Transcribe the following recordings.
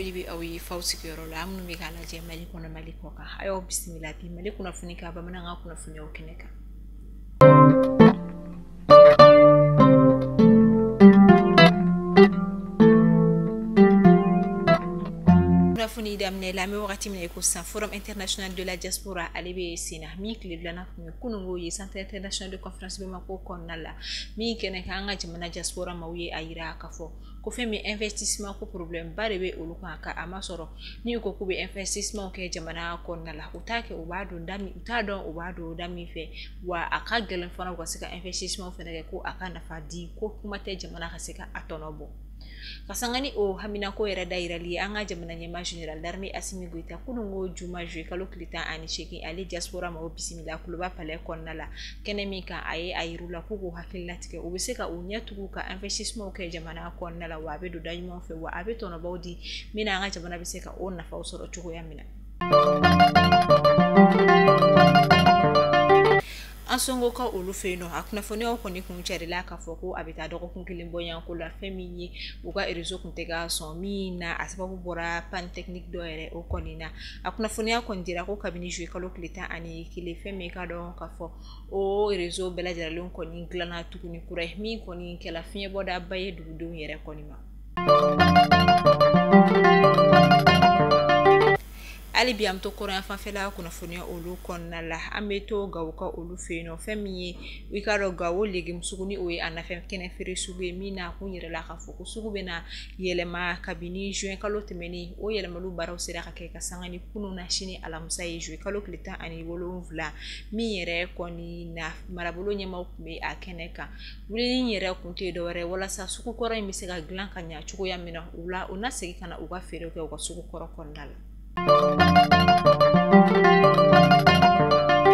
Foli bɛ aw ye faw sigiyɔrɔ la, minnu bɛ k'a lajɛ Mali kɔnɔ, Mali kɔ kan. A y'aw bisimila bi Mali kunnafoni ka bamanankan kunnafoniyaw kɛnɛ kan. Kunnafoni daminɛ la, an bɛ wagati min na i ko sisan, Forum international de la diaspora ale bɛ sen na, min tile filanan tun ye kununko ye Centre international de conférence Bamako kɔnɔna la, min kɛnɛ kan an ka jamana diaspora maaw ye a yira k'a fɔ ko fɛn min investissement ko problème ba de bɛ olu kan, ka a masɔrɔ n'i ko k'u bɛ investissement kɛ jamana kɔnɔna la, u t'a kɛ, u b'a don da min, u t'a dɔn u b'a don da min fɛ, wa a ka gɛlɛn fana u ka se ka investissement fɛnɛ kɛ ko a ka nafa di, ko kuma tɛ jamana ka se ka a tɔnɔ bɔ. Ka sanga ni o haminako yɛrɛ dayirali ye, an ka jamana ɲɛmaa général d'armée Assimi Goïta, kununko juma juillet kalo tile 18, ale diaspora maaw bisimila Kuluba palais kɔnɔna la, kɛnɛ min kan a ye a yir'u la k'u k'u hakili latigɛ, u bɛ se ka u ɲɛ tugu ka investissement kɛ jamana kɔnɔna la, wa a bɛ don da ɲuman fɛ, wa a bɛ tɔnɔbaw di min na an ka jamana bɛ se ka o nafaw sɔrɔ cogoya min na. An sɔngo ka olu fɛ yen nɔ, a kunnafoniyaw kɔni kun carila k'a fɔ ko a bɛ taa dɔgɔkun kelen bɔɲɔgɔnko la, fɛn min ye u ka réseau kun tɛ ka sɔn, min na a sababu bɔra panne technique dɔ yɛrɛ o kɔni na. A kunnafoniya kɔni dira ko kabini juillet kalo tile 11, fɛn min ka dɔn k'a fɔ o réseau bɛɛ lajɛlen kɔni dilanna tuguni kura ye, min kɔni kɛla fiɲɛbɔdaba ye dugudenw yɛrɛ kɔni ma. Hali bi an bɛ to kɔrɔn fanfɛla kunnafoniya olu kɔnɔna la, an bɛ to Gawo ka olu fɛ yen nɔ, fɛn min ye i k'a dɔn Gawo légume sugu, ni o ye a nafɛn kɛnɛ feere sugu ye, min na kun yɛrɛ la k'a fɔ ko sugu bɛna yɛlɛma kabini juin kalo tɛmɛnen. O yɛlɛmaliw baaraw sera ka kɛ ka sanga ni kunun na sini alamisa ye juillet kalo tile 17, min yɛrɛ kɔni na marabolo ɲɛmaaw tun bɛ a kɛnɛ kan. Wulili yɛrɛ kun tɛ dɔwɛrɛ walasa sugu kɔrɔ in bɛ se ka dilan ka ɲɛ cogoya min na, u la u na segin ka na u ka feere kɛ u ka sugu kɔrɔ kɔnɔna la.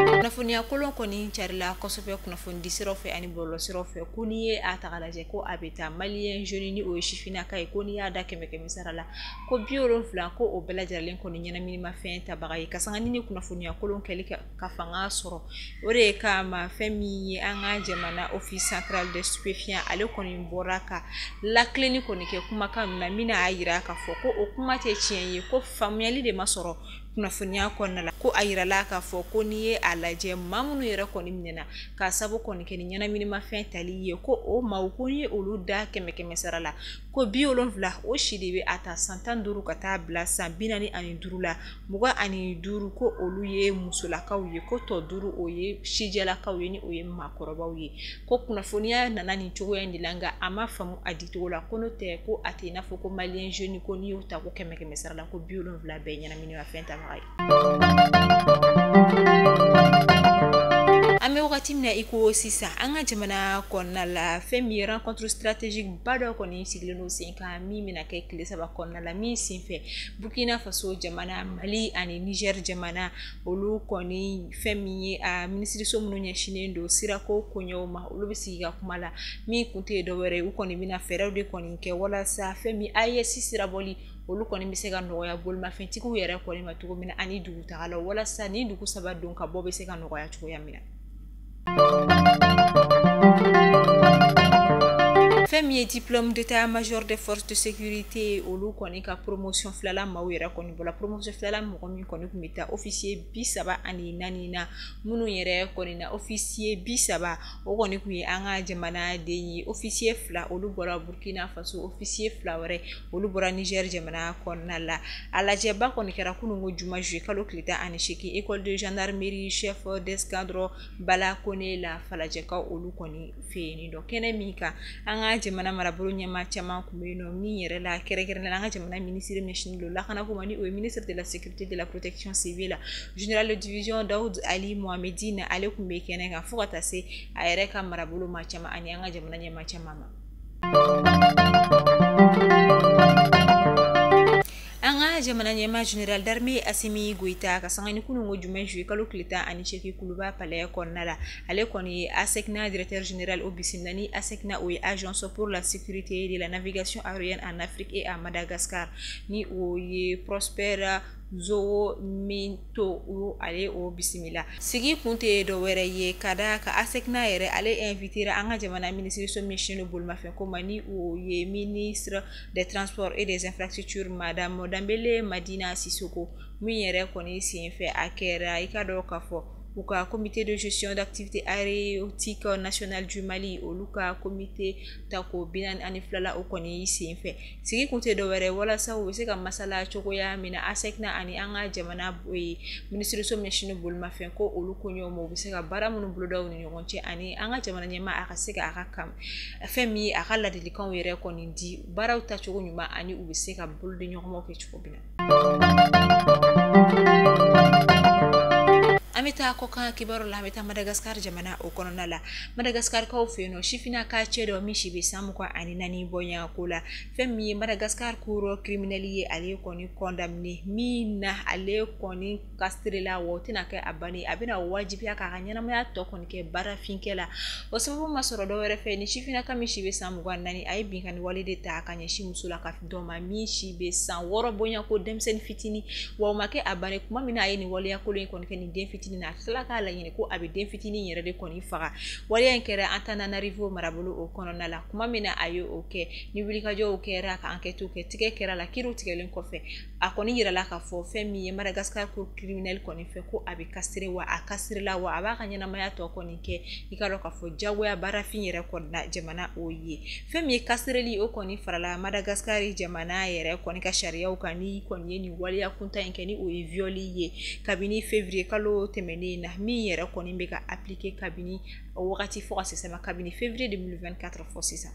Kunnafoniya kolon kɔni carila kosɛbɛ kunnafoni siraw fɛ ani bɔlɔlɔ siraw fɛ, ko n'i ye a ta k'a lajɛ ko a bɛ taa malien jeune, ni o ye sifinnaka ye, ko n'i y'a da kɛmɛ kɛmɛ sara la ko 70, ko o bɛɛ lajɛlen kɔni ɲɛnaminimafɛn tabaga ye. Ka sanga ni kunnafoniya kolon kɛli ka fanga sɔrɔ, o de kama fɛn min ye an ka jamana office central des stupéfiants, ale kɔni bɔra ka lakilenni kɔni kɛ kumakan na, min y'a yira k'a fɔ ko o kuma tɛ tiɲɛ ye, ko faamuyali de ma sɔrɔ kunnafoniya kɔnɔna la. Ko a yirala k'a fɔ ko n'i ye a lajɛ maa minnu yɛrɛ kɔni minɛna k'a sabu kɔni kɛ ni ɲɛnaminimafɛn tali ye, ko o maaw ko n'i ye olu da kɛmɛ kɛmɛ sara la ko 70, o si de bɛ a ta san 15 ka taa bila san 45 la, 25 ko olu ye musolakaw ye, ko tɔ 5 o ye sijɛlakaw ye, ni o ye maakɔrɔbaw ye. Ko kunnafoniya nana nin cogoya in de la, nka a ma faamu a dicogo la, ko n'o tɛ ko a tɛ i n'a fɔ ko malien jeune ko n'i y'o ta ko kɛmɛ kɛmɛ sara la ko 70 bɛɛ ɲɛnaminimafɛn tabaga ye. An bɛ wagati min na i ko sisan, an ka jamana kɔnɔna la, fɛn min ye rencontre stratégique ba dɔ kɔni sigilen don sen kan, min bɛna kɛ tile 3 kɔnɔna la, min senfɛ Burkina Faso jamana, Mali ani Niger jamana, olu kɔni fɛn min ye a minisiriso minnu ɲɛsinnen don sirako koɲɛw ma, olu bɛ sigi ka kuma la, min kun tɛ dɔwɛrɛ ye, u kɔni bɛna fɛɛrɛw de kɔni kɛ walasa fɛn min AES sirabɔli olu kɔni bɛ se ka nɔgɔya bolimafɛntigiw yɛrɛ kɔni ma cogo min na, ani dugutagalaw, walasa ni dugu 3 don ka bɔ bɛ se ka nɔgɔya cogoya min na. Fɛn min ye diplôme d'état-major des forces de sécurité, olu kɔni ka promotion filala maaw yɛrɛ kɔni bɔla. Promotion filala mɔgɔ min kɔni tun bɛ taa officier 34 na, minnu yɛrɛ kɔni na officier 30 o kɔni tun ye an ka jamana den ye, officier 2 olu bɔra Burkina Faso, officier 2 wɛrɛ olu bɔra Niger jamana kɔnɔna la. A lajɛba kɔni kɛra kununko juma juillet kalo tile 18, école de gendarmerie chef d'escadron Bala Kone la Falajɛkaw olu kɔni fɛ yen nɔ. Kɛnɛ min kan an ka jamana marabolo ɲɛmaa caman tun bɛ yen nɔ, min yɛrɛ la kɛrɛnkɛrɛnnenya la an ka jamana minisiri ɲɛsinnen don lakanako ma, ni o ye ministre de la sécurité de la protection civile général de division Daoud Ali Mohamedine, ale tun bɛ kɛnɛ kan, fo ka taa se a yɛrɛ ka marabolo maa caman ani an ka jamana ɲɛmaa caman ma. An ka jamana ɲɛmaa général d'armée Assimi Goïta, ka sanga ni kununko jumɛn juillet kalo tile 18 Kuluba palais kɔnɔna la, ale kɔni ye ASECNA directeur général o bisimila. Ni ASECNA o ye agence pour la sécurité de la navigation aérienne en Afrique et à Madagascar, ni o ye Prosper Zowo min to ale o bisimila. Sigi kun tɛ dɔ wɛrɛ ye ka da ka ASECNA yɛrɛ ale invitera an ka jamana minisiriso min sin bolomafɛn ko ma, ni o ye ministre des Transports et des Infrastructures madame Danbele Madina Sissoko, min yɛrɛ kɔni senfɛ a kɛra i ka dɔn k'a fɔ u ka comité de gestion d'activité aéronautique nationale du Mali, olu ka comité tako 42 la, o kɔni senfɛ. Sigi kun tɛ dɔwɛrɛ walasa u bɛ se ka masala cogoya min na ASECNA ani an ka jamana minisiriso min sin bolimafɛn ko olu koɲɛw ma, u bɛ se ka baara minnu boloda u ni ɲɔgɔn cɛ, ani an ka jamana ɲɛmaa a ka se ka a ka kam fɛn min ye a ka ladilikanw yɛrɛ kɔni di baaraw tacogo ɲuman, ani u bɛ se ka bolodi ɲɔgɔnmaw kɛ cogo min na. An bɛ taa kɔkan kibaru la, an bɛ taa Madagascar jamana o kɔnɔna la. Madagascar kaw fɛ yen nɔ, sifinna ka cɛ dɔ min si bɛ san 24 bɔɲɔgɔn ko la, fɛn min ye Madagascar cour criminelle ye, ale kɔni condamné min na, ale kɔni castré la, wa o tɛna kɛ a bannen, a bɛna wajibiya k'a ka ɲɛnamaya tɔ kɔni kɛ baarafinkɛ la. O sababu ma sɔrɔ dɔwɛrɛ fɛ, ni sifinna ka min si bɛ san 24, a ye binkanni wale de ta ka ɲɛsin muso la ka dɔ ma min si bɛ san 6 bɔɲɔgɔn ko, denmisɛnnin fitinin. Wa o ma kɛ a bannen, tuma min na a ye nin waleya kolon in kɔni kɛ nin den fitinin na, a tilala k'a laɲini ko a bɛ den fitinin yɛrɛ de kɔni faga. Waleya in kɛra Antananarivo marabolo o kɔnɔna la. Tuma min na a ye o kɛ, ni wulikajɔw kɛra ka enquête kɛ, tigɛ kɛra la, kiiriw tigɛlen kɔfɛ, a kɔni yirala k'a fɔ fɛn min ye Madagascar cour criminelle kɔni fɛ ko a bɛ castré, wa a castré la, wa a b'a ka ɲɛnamaya tɔ kɔni kɛ i ka dɔn k'a fɔ jagoya baarafin yɛrɛ kɔni na jamana o ye. Fɛn min ye castreli o kɔni farala Madagascar jamana yɛrɛ kɔni ka sariyaw kan, ni kɔni ye nin waleya kuntan in kɛ, ni o ye viol ye, kabini février kalo tɛmɛnen na, min yɛrɛ kɔni bɛ ka appliquer kabini o wagati fo ka se sisan ma, kabini février 2024 fo sisan.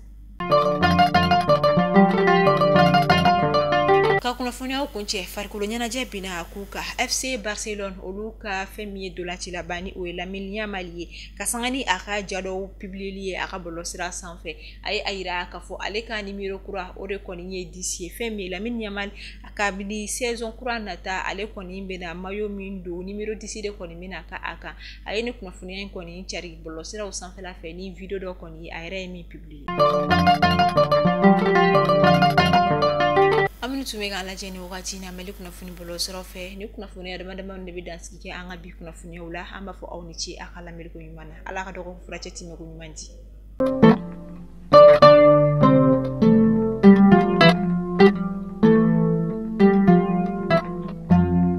Ka kunnafoniyaw kuncɛ, farikolo ɲɛnajɛ binna k'u ka FC Barcelone olu ka fɛn min ye dolanci laban, ni o ye Lamine Yamal ye, ka sanga ni a ka ja dɔw publieli ye a ka bɔlɔlɔsira sanfɛ, a ye a yira k'a fɔ ale ka numéro kura o de kɔni ye 10 ye. Fɛn min ye Lamine Yamal, kabini saison kura nata, ale kɔni bɛna maillot min don, numéro 10 de kɔni bɛna ka a kan. A ye ni kunnafoniya in kɔni cari bɔlɔlɔsiraw sanfɛla fɛ ni vidéo dɔ kɔni ye a yɛrɛ ye min publier. An minnu tun bɛ k'an lajɛ nin wagati in na Mali kunnafoni bɔlɔlɔsiraw fɛ, ni kunnafoniya dama dama de bɛ dansigi kɛ an ka bi kunnafoniyaw la. An b'a fɔ aw ni ce a ka lamɛnni ko ɲuman na. Ala ka dɔgɔkun furacɛ tɛmɛko ɲuman di.